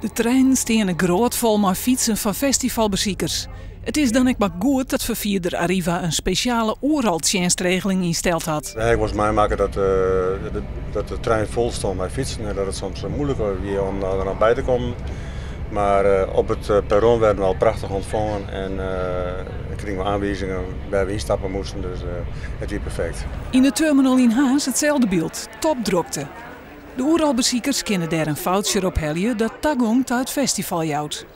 De treinen steane grôtfol mei fytsen fan festivalbesikers. It is dan ek mar goed dat ferfierder Arriva in spesjale Oeroltsjinstregeling ynsteld hat. Ik moast meimakke dat, dat de trein fol stond mei fytsen en dat it soms muoilik wie om der noch by te kommen. Mar op it perron werden we al prachtich ûntfongen en krigen we oanwizingen wêr't we ynstappe moasten, dus it wie perfekt. Yn de terminal yn Harns itselde byld, topdrokte. De Oerolbesikers kinne dêr in voucher ophelje dat tagong ta it festival jout.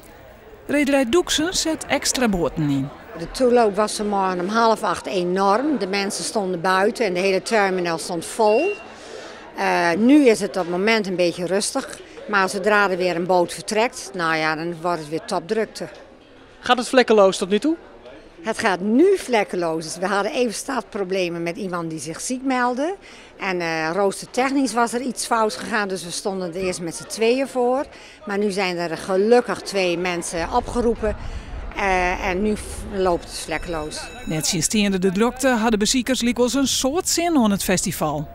Rederij Doeksen set ekstra boaten yn. De toeloop was vanmorgen om 7.30 enorm. De mensen stonden buiten en de hele terminal stond vol. Nu is het op het moment een beetje rustig. Maar zodra er weer een boot vertrekt, nou ja, dan wordt het weer topdrukte. Gaat het vlekkeloos tot nu toe? Het gaat nu vlekkeloos. Dus we hadden even startproblemen met iemand die zich ziek meldde. En roostertechnisch was er iets fout gegaan, dus we stonden er eerst met z'n tweeën voor. Maar nu zijn er gelukkig 2 mensen opgeroepen. En nu loopt het vlekkeloos. Nettsjinsteande de drokte hadden besikers lykwols in soad sin oan it festival.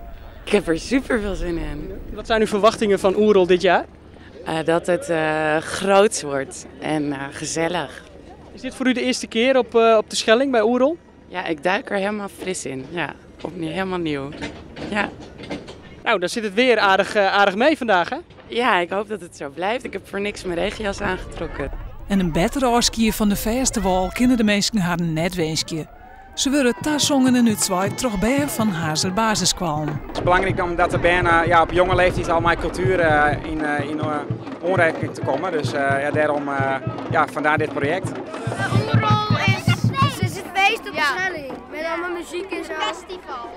Ik heb er super veel zin in. Wat zijn uw verwachtingen van Oerol dit jaar? Dat het groots wordt en gezellig. Is dit voor u de eerste keer op de Schelling bij Oerol? Ja, ik duik er helemaal fris in. Ja, opnieuw, helemaal nieuw. Ja. Nou, dan zit het weer aardig mee vandaag, hè? Ja, ik hoop dat het zo blijft. Ik heb voor niks mijn regenjas aangetrokken. En in better ôfskie fan de fêste wâl kinne de minsken harren net winskje. Se wurde tasongen en útswaaid troch bern fan Harnzer basisskoallen. It is belangryk omdat de bern, ja, op jonge leeftiid al mei kultuer yn oanrekking te kommen. Dus ja, dêrom, ja, vandaar dit projekt. Oerol is het feest op de Schelling. Met allemaal muziek en zo. Festival.